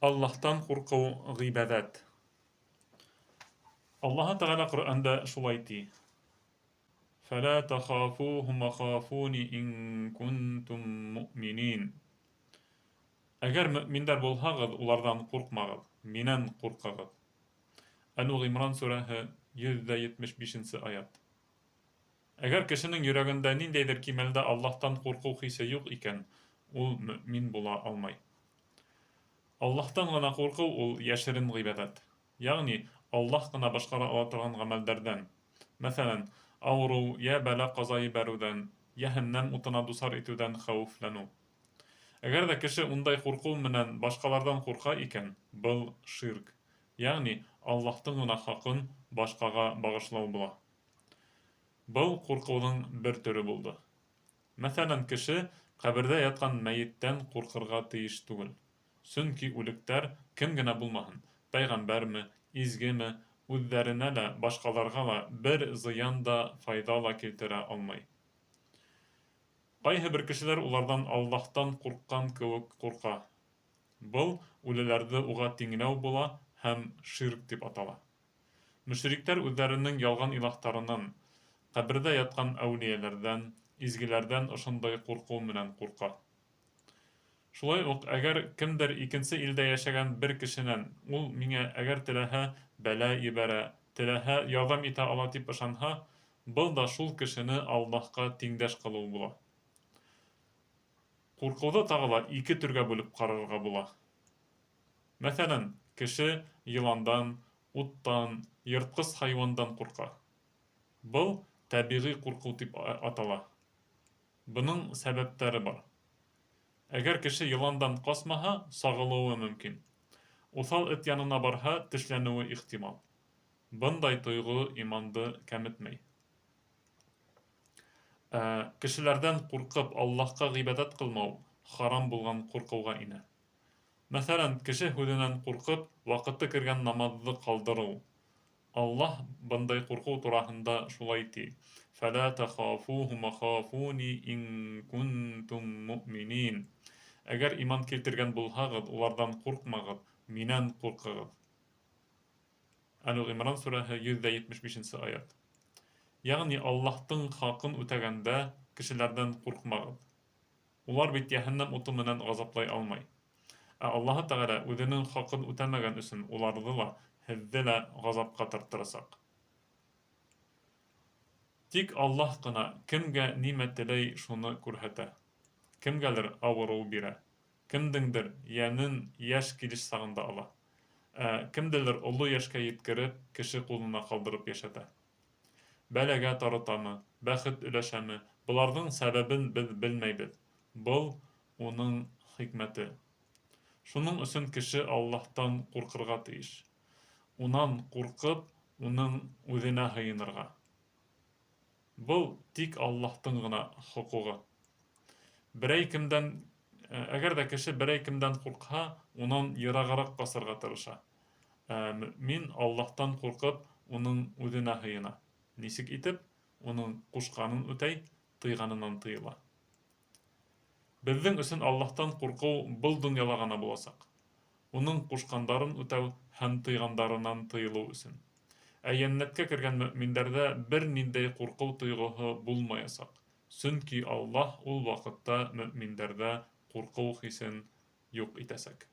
Аллаһтан ҡурҡыу ғибәҙәт. Аллаһы Тәғәлә Ҡөрьәндә шулай ти: "Фәлә тахафуһум ва хафуни ин кунтум муъминин". Әгәр мөминдәр булһағыҙ, уларҙан ҡурҡмағыҙ, минән ҡурҡығыҙ. Әл-Ғимран сүрәһе 175-нсе аят. Әгәр кешенең йөрәгендә ниндәйҙер кимәлдә Аллаһтан ҡурҡыу хисе юҡ икән, ул мөмин була алмай. Аллаһтан ғына ҡурҡыу ул йәшерен ғибәҙәт. Йәғни Аллаһ ҡына башҡара ала торған ғәмәлдәрҙән. Мәҫәлән, ауырыу йә бәлә-ҡаза ебәреүҙән, йәһәннәм утына дусар итеүҙән хәүефләнеү. Әгәр ҙә кеше ундай ҡурҡыу менән башҡаларҙан ҡурҡа икән, был ширк. Йәғни Аллаһтың ғына хаҡын башҡаға бағышлау була. Был ҡурҡыуҙың бер төрө булды. Мәҫәлән, кеше ҡәберҙә ятҡан мәйеттән ҡурҡырға тейеш түгел. Сөнки үлектәр кем генә булмаһын, пәйғәмбәрме, изгеме, үҙҙәренә лә, башҡаларға ла бер зыян да, файҙа ла килтерә алмай. Ҡайһы бер кешеләр уларҙан Аллаһтан ҡурҡҡан кеүек ҡурҡа. Был үлеләрҙе уға тиңләү була һәм ширк тип атала. Мөшриктәр үҙҙәренең ялған илаһтарынан, ҡәберҙә ятҡан әүлиәләрҙән, изгеләрҙән ошондай ҡурҡыу менән ҡурҡа. Шулай уҡ әгәр кемдер икенсе илдә йәшәгән бер кешенән ул миңә әгәр теләһә бәлә ебәрә, теләһә ярҙам итә ала тип ышанһа, был да шул кешене Аллаһҡа тиңдәш ҡылыу була. Ҡурҡыуҙы тағы ла ике төргә бүлеп ҡарарға була. Мәҫәлән, кеше йыландан, уттан, йыртҡыс хайуандан ҡурҡа. Был тәбиғи ҡурҡыу тип атала. Бының сәбәптәре бар. Әгәр кеше йыландан ҡасмаһа, сағылыуы мөмкин. Уҫал эт янына барһа, тешләнеүе ихтимал. Бындай тойғо иманды кәметмәй. Ә кешеләрҙән ҡурҡып Аллаһҡа ғибәҙәт ҡылмау харам булған ҡурҡыуға инә. Мәҫәлән, кеше һүҙенән ҡурҡып, ваҡыты кергән намаҙҙы ҡалдырыу. Аллаһ бындай ҡурҡыу тураһында шулай ти: "Фәлә тахафуһум ва хафуни ин кунтум муъминин". Әгәр иман килтергән булһағыҙ, уларҙан ҡурҡмағыҙ, минән ҡурҡығыҙ. Әл-Ғимран сүрәһе 175-нсе аят. Йәғни Аллаһтың хаҡын үтәгәндә кешеләрҙән ҡурҡмағыҙ. Улар бит йәһәннәм уты менән ғазаплай алмай. Ә Аллаһы Тәғәлә үҙенең хаҡын үтәмәгән өсөн уларҙы ла, һеҙҙе лә ғазапҡа тарттырасаҡ. Тик Аллаһ ҡына кемгә нимә теләй, шуны күрһәтә. Кемгәлер ауырыу бирә, кемдеңдер йәнен йәш килеш сағында ала, ә кемделер оло йәшкә еткереп, кеше ҡулына ҡалдырып йәшәтә. Бәләгә тарытамы, бәхет өләшәме, быларҙың сәбәбен беҙ белмәйбеҙ. Был уның хикмәте. Шуның өсөн кеше Аллаһтан ҡурҡырға тейеш. Унан ҡурҡып, уның үҙенә һыйынырға. Был тик Аллаһтың ғына хоҡуғы. Берәй кемдән, әгәр ҙә кеше берәй кемдән ҡурҡһа, унан йырағыраҡ ҡасырға тырыша. Ә мөмин Аллаһтан ҡурҡып, уның үҙенә һыйына. Нисек итеп? Уның ҡушҡанын үтәй, тыйғанынан тыйыла. Беҙҙең өсөн Аллаһтан ҡурҡыу был донъяла ғына буласаҡ. Уның ҡушҡандарын үтәү һәм тыйғандарынан тыйылыу өсөн. Ә йәннәткә кергән мөминдәрҙә бер ниндәй ҡурҡыу тойғоһо булмаясаҡ. Сөнки Аллаһ ул ваҡытта мөминдәрҙә ҡурҡыу хисен юҡ итәсәк.